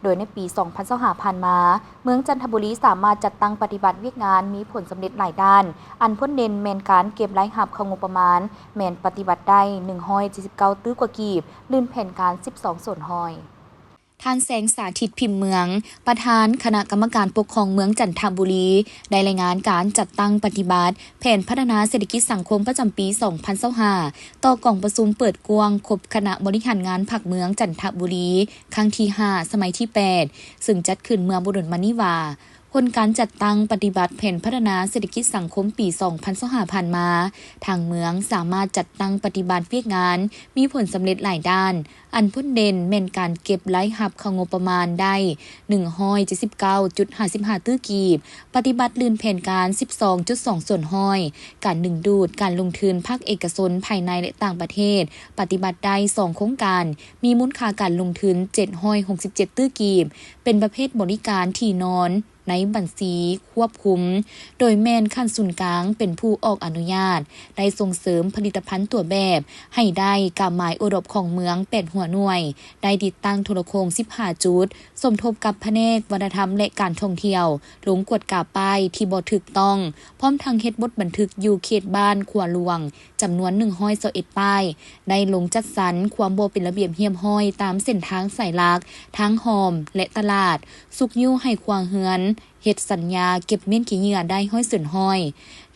ໂດຍໃນປີສອງພັນຊາວຫ້າຜ່ານມາ, ເມືອງຈັນທະບູລີສາມາດຈັດຕັ້ງປະຕິບັດວຽກງານມີຜົນສຳເລັດຫຼາຍດ້ານ, ອັນພົ້ນເດັ່ນແມ່ນການເກັບລາຍຮັບເຂົ້າງົບປະມານ ແມ່ນປະຕິບັດໄດ້ໜຶ່ງຮ້ອຍເຈັດສິບເກົ້າຕື້ກວ່າກີບ, ລື່ນແຜນການສິບສອງສ່ວນຮ້ອຍ. ທ່ານ ແສງສາທິດ ພິມເມືອງ, ປະທານຄະນະກຳມະການປົກຄອງເມືອງຈັນທະບູລີ ໄດ້ລາຍງານການຈັດຕັ້ງປະຕິບັດແຜນພັດທະນາເສດຖະກິດສັງຄົມປະຈຳປີສອງພັນຊາວຫ້າ ຕໍ່ກອງປະຊຸມເປີດກວ້າງຄົບຄະນະບໍລິຫານງານພັກເມືອງຈັນທະບູລີ ຄັ້ງທີຫ້າ ສະໄໝທີແປດ ເຊິ່ງຈັດຂຶ້ນເມື່ອບໍ່ດົນມານີ້ວ່າ, ຜົນການຈັດຕັ້ງປະຕິບັດແຜນພັດທະນາເສດຖະກິດສັງຄົມປີສອງພັນຊາວຫ້າຜ່ານມາ, ທາງເມືອງສາມາດຈັດຕັ້ງປະຕິບັດວຽກງານມີຜົນສຳເລັດຫຼາຍດ້ານ, ອັນພົ້ນເດັ່ນແມ່ນການເກັບລາຍຮັບເຂົ້າງົບປະມານໄດ້ໜຶ່ງຮ້ອຍເຈັດສິບເກົ້າຈຸດຫ້າສິບຫ້າຕື້ກີບ, ປະຕິບັດລື່ນແຜນການສິບສອງຈຸດສອງສ່ວນຮ້ອຍ, ການດຶງດູດການລົງທຶນພາກເອກະຊົນພາຍໃນ ແລະ ຕ່າງປະເທດ ປະຕິບັດໄດ້ສອງໂຄງການ, ມີມູນຄ່າການລົງທຶນເຈັດຮ້ອຍຫົກສິບເຈັດຕື້ກີບ, ເປັນປະເພດບໍລິການທີ່ນອນ ໃນບັນຊີຄວບຄຸມ, ໂດຍແມ່ນຂັ້ນສູນກາງເປັນຜູ້ອອກອະນຸຍາດ, ໄດ້ສົ່ງເສີມຜະລິດຕະພັນຕົວແບບໃຫ້ໄດ້ກາໝາຍໂອດອບຂອງເມືອງແປດຫົວໜ່ວຍ, ໄດ້ຕິດຕັ້ງໂທລະໂຄ່ງສິບຫ້າຈຸດ, ສົມທົບກັບພະແນກວັດທະນະທຳ ແລະ ການທ່ອງທ່ຽວ, ລົງກວດກາປ້າຍທີ່ບໍ່ຖືກຕ້ອງ, ພ້ອມທັງເຮັດບົດບັນທຶກຢູ່ເຂດບ້ານຂົວຫຼວງ ຈຳນວນໜຶ່ງຮ້ອຍຊາວເອັດປ້າຍ, ໄດ້ລົງຈັດສັນຄວາມບໍ່ເປັນລະບຽບຮຽບຮ້ອຍຕາມເສັ້ນທາງສາຍຫຼັກ, ທາງຮ່ອມ ແລະ ຕະຫຼາດ, ຊຸກຍູ້ໃຫ້ຄົວເຮືອນເຮັດສັນຍາເກັບມ້ຽນຂີ້ເຫຍື້ອໄດ້ຮ້ອຍສ່ວນຮ້ອຍ,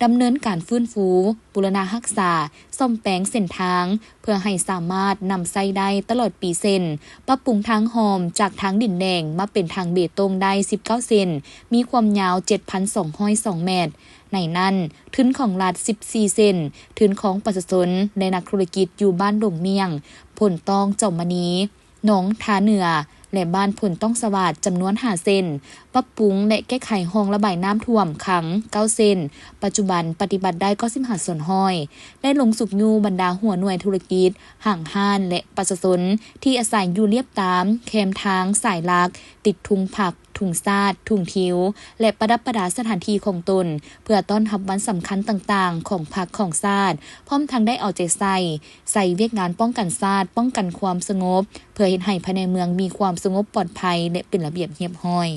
ດຳເນີນການຟື້ນຟູ, ບູລະນະຮັກສາ, ສ້ອມແປງເສັ້ນທາງ ເພື່ອໃຫ້ສາມາດນຳໃຊ້ໄດ້ຕະຫຼອດປີເຊັ່ນ, ປັບປຸງທາງຮ່ອມຈາກທາງດິນແດງມາເປັນທາງເບຕົງໄດ້ສິບເກົ້າເສັ້ນ, ມີຄວາມຍາວເຈັດພັນສອງຮ້ອຍສອງແມັດ. ໃນນັ້ນ, ທຶນຂອງລັດສິບສີ່ເສັ້ນ, ທຶນຂອງປະຊາຊົນ ແລະ ນັກທຸລະກິດຢູ່ບ້ານດົງມ້ຽງ, ໂພນຕ້ອງເຈົ້າມະນີ, ໜອງທາເໜືອ ແລະ ບ້ານໂພນຕ້ອງສະຫວາດ ຈຳນວນຫ້າເສັ້ນ, ປັບປຸງ ແລະ ແກ້ໄຂຮ່ອງລະບາຍນ້ຳຖ້ວມຂັງເກົ້າເສັ້ນ, ປັດຈຸບັນປະຕິບັດໄດ້ເກົ້າສິບຫ້າສ່ວນຮ້ອຍ, ໄດ້ລົງຊຸກຍູ້ບັນດາຫົວໜ່ວຍທຸລະກິດ, ຫ້າງຮ້ານ ແລະ ປະຊາຊົນທີ່ອາໄສຢູ່ລຽບຕາມແຄມທາງສາຍຫຼັກ, ຕິດທຸງພັກ, ທຸງຊາດ, ທຸງທິວ ແລະ ປະດັບປະດາສະຖານທີ່ຂອງຕົນ ເພື່ອຕ້ອນຮັບວັນສຳຄັນຕ່າງໆຂອງພັກຂອງຊາດ, ພ້ອມທັງໄດ້ເອົາໃຈໃສ່ ໃສ່ວຽກງານປ້ອງກັນຊາດ, ປ້ອງກັນຄວາມສະຫງົບ ເພື່ອເຮັດໃຫ້ພາຍໃນເມືອງມີຄວາມສະຫງົບປອດໄພ ແລະ ເປັນລະບຽບຮຽບຮ້ອຍ.